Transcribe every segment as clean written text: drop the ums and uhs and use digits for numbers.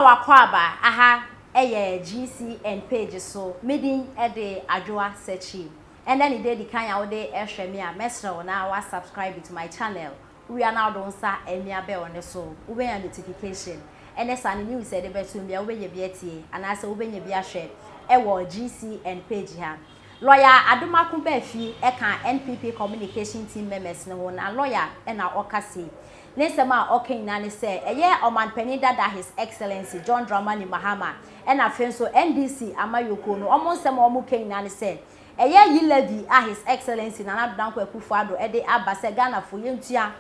W'akwaaba, aha yɛ GCN page so, me din de Adwoa Sekyie. Ɛnɛ ne da edi kan a wode rehwɛ me a, mɛsrɛ wo na wa subscribe to my channel. Wowia na wode wo nsa amia bell no so, wobɛnya notification. Ɛnɛ saa no news a yɛde bɛto mu biara wobɛnya bi atie anaasɛ wobɛnya bi ahwɛ ɛwɔ GCN page ha. Lɔya Adomako Baafi ka NPP communication team members no ho na lɔya na ɔka sei. Ne nsɛm a ɔka nyinaa ne sɛ ɛyɛ Ɔmanpanin dada His Excellency John Dramani Mahama ɛna afei nso NDC amayɔkuo no wɔn nsɛm a wɔka nyinaa ne sɛ ɛyɛ yi levy a His Excellency Nana Addo Dankwa Akufo Addo de aba sɛ Ghanafoɔ yɛntua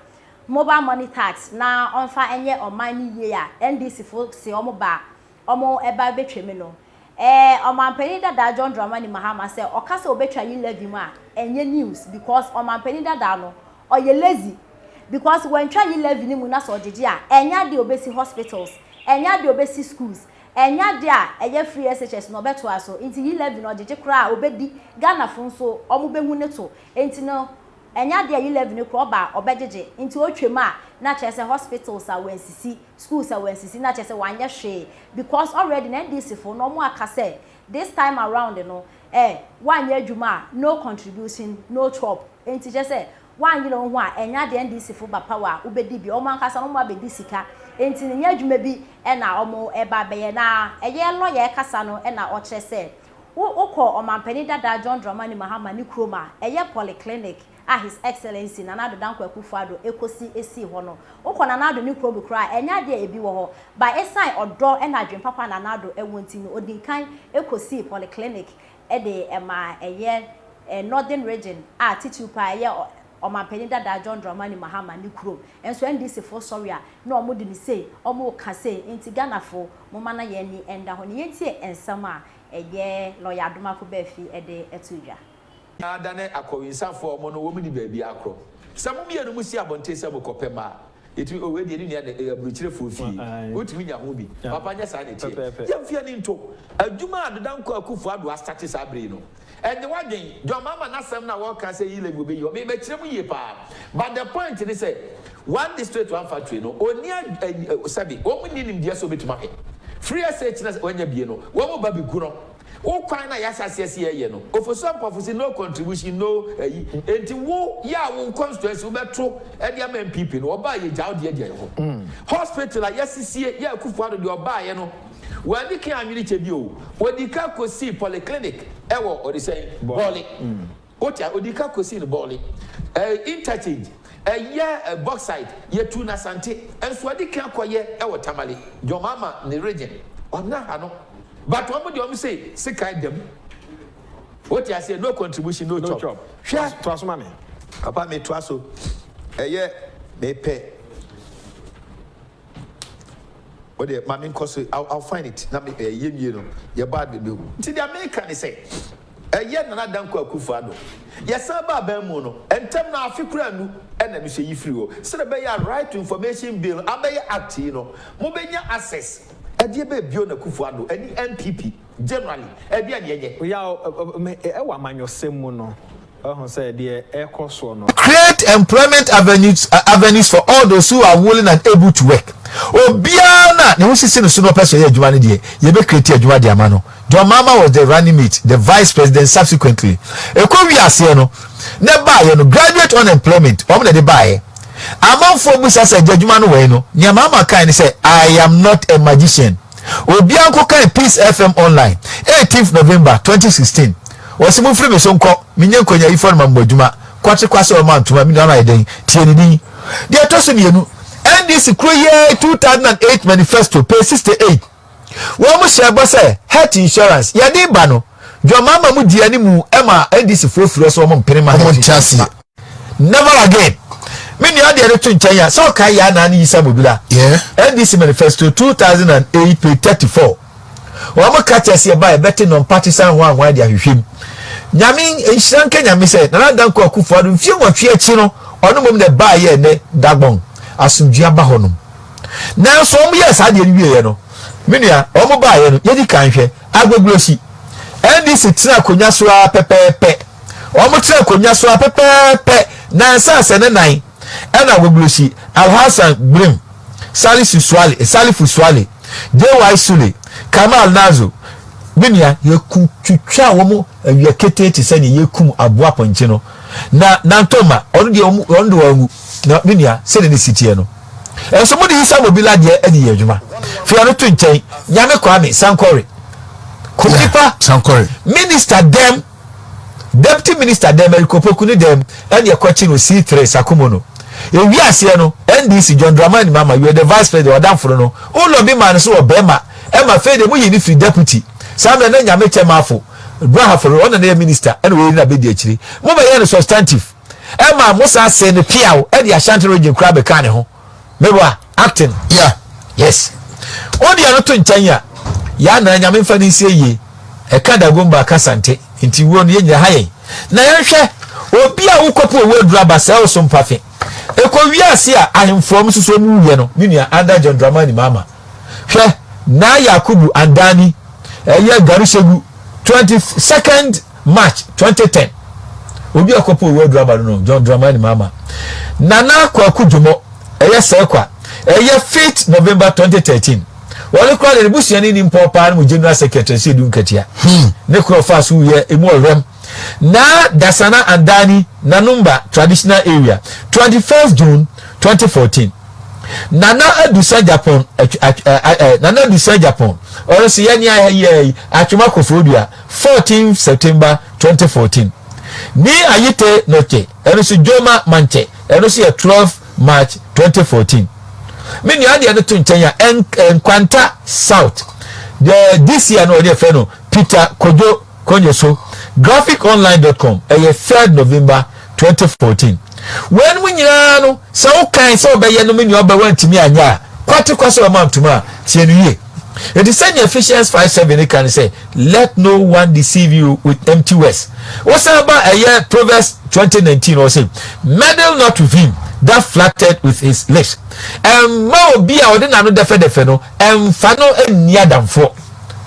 mobile money tax na ɔmfa nyɛ ɔman no yie a NDC foɔ se wɔn ba a wɔn ba bɛtwam no. Ɛɛ ɔmanpanin dadaa John Dramani Mahama sɛ ɔka sɛ ɔbɛtwa yi levy mu a ɛnyɛ news because ɔmanpanin dadaa no ɔyɛ lazy because wantwa yi levy no mu na sɛ ɔgyegye a ɛnyɛ adeɛ a ɔbɛsi hospitals, ɛnyɛ adeɛ a ɔbɛsi schools, ɛnyɛ adeɛ a ɛyɛ free SHS na ɔbɛtoa so nti yi levy no ɔgyegye koraa a ɔbɛdi, Ghanafo nso wɔbɛhu ne to nti no ɛnyɛ adeɛ a yi levy no koraa ɔba a ɔbɛgyegye nti ɔtwam a na kyerɛ sɛ hospitals a wansisi, schools a wansisi na kyerɛ sɛ wanyɛ hwee because already no NDC fo no wɔn aka sɛ this time around no eh wanyɛ adwuma a no contribution no chop nti kyerɛ sɛ Woanyere wo ho a, ɛnyɛ adeɛ NDC fo ba power a wobɛdi bi, wɔn ankasa no wɔn abɛdi sika nti no nyɛ adwuma bi na wɔn ɛba abɛyɛ. Na ɛyɛ lawyer ɛkasa no na ɔkyerɛ sɛ wo wokɔ Ɔmanpanin dadaa John Dramani Mahama ne kurom a ɛyɛ polyclinic a His Excellency Nana Addo Dankwa Akufo Addo ɛkɔsi ɛsii hɔ no, wokɔ Nana Addo ne kurom koraa a ɛnyɛ adeɛ a ɛbi wɔ hɔ but ɛsan ɔdɔ na adwene papa a Nana Addo ɛwɔ nti no ɔdinkan ɛkɔsii polyclinic de ma ɛyɛ Northern Region a titiriw paa ɛyɛ Ɔmanpanin dadaa John Dramani Mahama ne kurom. Nso NDC foɔ sɔre a na wɔn de no sei, wɔn reka sei, nti Ghana foɔ momma na yɛn ani nda hɔ na yɛntie nsɛm a ɛyɛ Lawyer Adomako Baafi de to dwa. Adane akɔwensafoɔ a wɔn no wɔn nni baabiara korɔ. Sɛ mo mmienu mo si abɔnten sɛ mokɔpɛ mma a, Yɛtumi, oh wei deɛ ne nua na ɛyɛ aburokyerefoɔ fie, wotumi nya ho bi. Papa nyɛ saa na ɛteɛ. Yɛmfa yɛn ani nto adwuma a Ado Dankwa Akufo Addo astate saa bere yi no. Ɛnye w'adwen, John Mahama n'asɛm no a wɔka sɛ yi levy wɔbɛyi hɔ, merebɛkyerɛ mu yie paa. But the point ne sɛ, one district one factory no, ɔnni sɛbe, wɔn nni nimdeɛ sɛ wɔbɛtumi ahwɛ. Free SH no a wɔanya bie no, wɔn ba bɛgu no. Wo kwan no a yɛahyɛ aseɛ sɛ yɛyɛ no, Ofosu Ampofo se no contribution no ayi, enti wo yɛ a wo constituency wobɛto de ama NPP no, ɔbaa yɛgyaa wo deɛ deɛ hɔ. Hospital a yɛasisie, yɛ Akufo Addo deɛ ɔbaeɛ no, wanni kan anwene kyɛ bi o, ɔdii ka kɔsii polyclinic wɔ ɔde sɛn? Bɔle. Wote a, ɔdii ka kɔsii no Bɔle. Ɛɛ interchange, ɛyɛ bauxite, yɛtuu no Asante, nso wadi kan akɔyɛ wɔ Tamale, John Mahama ne region, ɔnna ha no. But wɔn deɛ wɔn se sekan da mu. Wote aseɛ no contribution no chop. Hwɛ. Toa so ma me. Papa me toa so. Ɛyɛ me pɛ. Wo deɛ ma me nkɔ so I'll, I'll find it na me ɛyɛ nwie no yɛ ba de hu. Nti deɛ me ka ne sɛ ɛyɛ Nana Dankwa Akufo Addo yɛsan ba aban mu no ntɛm no afe koraa nnu ɛna no so yɛyi firi hɔ sɛdeɛ ɛbɛyɛ a right to information bill abɛyɛ act yi no mobɛnya access. Ɛdeɛ bɛɛ bio na Kuffo Addo ɛne NPP generally ɛdeɛn na yɛnyɛ? Yaw, ɛwɔ amanyɔsɛm mu no, wahu sɛ deɛ ɛrekɔ soɔ no. Create employment avenues avenues for all those who are willing and able to work. Obiara no a ne ho sisi no so na ɔpɛ sɛ ɔyɛ adwuma no deɛ, yɛbɛ create adwuma de ama no. John Mahama was the running mate, the vice president subsequently. Ɛkɔ wie aseɛ no, na ɛbaeɛ no, graduate unemployment, wɔn na ɛde baeɛ. Amanfoɔ bisa sɛ, Agya adwuma no wɛn no? Nea Mahama kae ne sɛ, I am not a magician. Obiara nkɔkan Peace FM online, 18th November 2016. Ɔse momfiri me so nkɔ, menyɛ nkonyaayifoɔ no ma mobɔ adwuma. Kwakye kwase ɔma ntoma, me nua no ayɛ dɛn? Tie ne din. Deɛ ɛtɔ so mmienu, NDC kuro yi ara 2008 manifesto, page 68. Wɔn hyɛɛ bɔ sɛ health insurance yɛde ba no, John Mahama mu di anim ma NDC foɔ firi hɔ sɛ wɔn mpene ma health insurance ba. Never again. Me nua deɛ no to nkyɛn a sɛ ɔkae yɛ anaa ne Yisa Mobila. NDC manifesto 2008 page 34. Wɔn ka kyerɛ sɛ yɛba yɛbɛte non-partisan ho anwan de ahwehwɛ mu. Nyame nhyira nka Nyame sɛ Nana Dankwa Akufo-Addo mfie nwɔtwe akyi no ɔno mmom na ɛbaa yɛ ɛnɛ Dagbon asomdwe aba hɔnom. Nanso wɔn yɛɛ saa deɛ no wieɛ no, me nua, wɔn baeɛ no, yɛdi kan hwɛ, Agbogbloshie, NDC tena akonnwa so ara pɛpɛɛpɛ. Wɔn tena akonnwa so ara pɛpɛɛpɛ, nansa asɛ ne nan, ɛna Agbogbloshie, Alhassan Gbirim, Salisu Suale, Salifu Suale, JY Sule, Kamal Nazo, me nua, yɛku twitwaa wɔn awia ketee te sɛ nea yɛkum aboa pɔnkye no. Na Nantoma, ɔno deɛ wɔn, ɔno deɛ wanwu. Na me nua, sɛdeɛ ne si teɛ no. Ɛnso mode Isa Mobila deɛ adi yɛ adwuma. Firi ɛno to nkyɛn, Nyame Kwame Sankore, kum nipa, Sankore. Minister dɛm, Deputy Minister dɛm, Eric Opoku ne dɛm, ɛne ɛkɔkye no C3 Sakumo no. Ewi aseɛ no, NDC, John Dramani Mahama, you were the vice president, ɔdamfo no no, wo lobby maa no so wɔ bɛrima, ɛma afei deɛ moyi no firi deputy. Saa mmerɛ na Nyame kyɛ Mafo, Brahafo no, ɔna na ɛyɛ minister, ɛna wɔyi no abɛdi akyire. Mobɛyɛ no substantive. Ɛma mo san see no piaw ɛde Ashanti region koraa bɛkaa ne ho. Meboa acting. Yeah. Yes. Wode ɛno to nkyɛn a, yɛn anaa Nyame mfa no nsie yie. Ɛka Dagomba ka Sante. Nti wuo no yɛn nyina ha yɛn. Na yɛnhwɛ, obi a wokɔpɛ owu aduru aba sɛ woso mpafe. Ɛkɔ wiase a ahemfoɔ nso so ɔmu wuiɛ no, me nua under John Dramani Mahama. Hwɛ, Naa Yakubu Andani, ɛyɛ Garushegu, 22nd March 2010. Obi a ɔkɔpɛ owu aduru aba no no, John Dramani Mahama. Nana Kwaku Dwomo, ɛyɛ Sɛkwa, ɛyɛ 5th November 2013. Wɔne koraa deɛ ne busuani ni mpɔw paa no mu General Secretary sɛ edu nkatia. Ne korɔ ɔfaa so wuyɛ emu ɔwɛm. Naa Dasana Andani, Nanumba Traditional Area, 21st June 2014. Nana Adusa Japan, Nana Adusa Japan, ɔno nso yɛ nea yɛ yi, Atwoma Koforidua, 14 September 2014. Ni Ayite Nɔkye, ɛno nso Joma Mankyɛ, ɛno nso yɛ 12 March 2014. Me nua adeɛ no to nkyɛn a, Nkwanta South, the this year no ɔde ɛfɛ no Peter Kojo Konyo so, graphiconline.com, ɛyɛ 3rd November 2014. Weinom nyinaa no, sɛ wokan sɛ wobɛyɛ no me nua ɔbɛ woantumi anyɛ a, kwate kwa sɛ ɔma ntoma a, tie no yie. Enti sɛnea Ephesians 5 7 no ka no sɛ, let no one deceive you with empty words. Wosan ba ɛyɛ Proverbs 20:19 ɔse, meddle not with him that flattered with his lips. Ɛmma obi a ɔde n'ano dɛfɛdɛfɛ no, ɛmfa no nni adamfoɔ.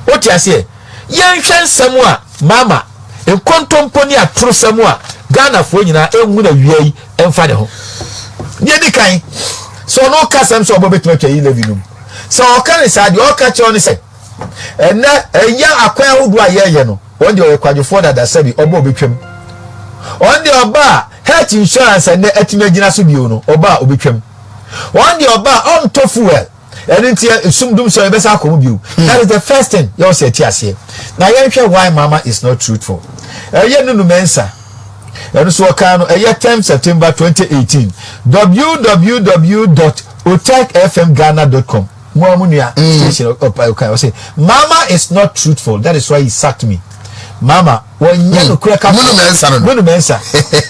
Wote aseɛ? Yɛnhwɛ nsɛm a mama nkontompo ne atorosɛm a Ghanafoɔ nyinaa ɛnhu na wia yi ɛmfa ne ho. Deɛ di kan, sɛ ɔno ka asɛm sɛ ɔbɔ bɛtumi atwa yi levy no mu. Sɛ ɔka ne saa, deɛ ɔka kyerɛ ne sɛ ɛnɛ ɛyɛ akwan ahodoɔ a yɛyɛ no, wɔn deɛ ɔyɛ kwadwofoɔ dada sɛbi ɔbɔ ɔbɛtwam. Wɔn deɛ ɔba a health insurance ɛnɛ atumi agyina so bio no, ɔba a ɔbɛtwam. Wɔn deɛ ɔba a ɔntɔ fuel. Ɛno nti esum dum sɛ yɛbɛsa akɔ mu bio. That is the first thing yɛwɔ sɛ ɛte aseɛ. Na yɛnhwɛ why mama is not truthful. Ɛyɛ Nunu Mensah. Ɛno so ɔkaa no ɛyɛ 10 September 2018 www.otechfmghana.com mo a mo nua station ɔka ɔsɛ mama is not truthful, that is why he sacked me. Mama wɔnyɛ nokorɛ ka. Nunu Mensah no. Nunu Mensah.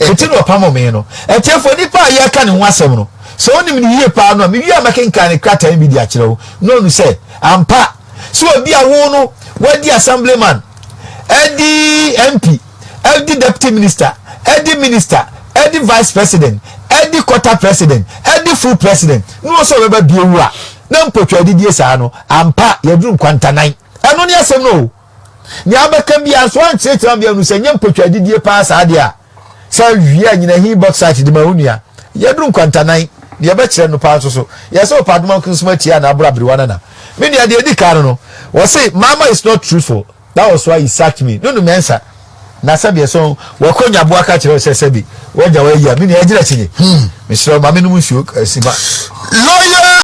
Eti na ɔpam me no. Ɛtiɛfo nipa a yɛka ne ho asɛm no, sɛ wonim no yie paa no a, mewie a mɛkenkan ne krataa no bi de akyerɛ wo na ɔnu sɛ ampa sɛ obi a wo no wadi assemblyman, adi MP, adi deputy minister, adi minister, adi vice president, adi quarter president, adi full president, ne wɔ sɛ ɔbɛba bie wu a na mpotwa adidie saa no, ampa yɛduru nkwantanan. Ɛno ne asɛm no o. Nea abɛka biara nso ankyerɛkyerɛ bia nu sɛ nyɛ mpotwa adidie paa saa deɛ a, sɛ wie a nyina hi bauxite de ma wo nua. Yɛduru nkwantanan, deɛ ɛbɛkyerɛ no paa nso so, yɛ sɛ ɔpɛ adoma nkusuma tia na aboro aberewa nana. Me nua deɛ ɛdi kan no no, wɔse mama is not truthful, that was why he sacked me. Nunu Mensah, na sɛbi ɛsɔn wakɔ nyaboa ka kyerɛ wo sɛ sɛbi wagya wayi a, me nua ɛgyina kyinye. Mesrɛ wo ma menom nsuo sima. Lawyer.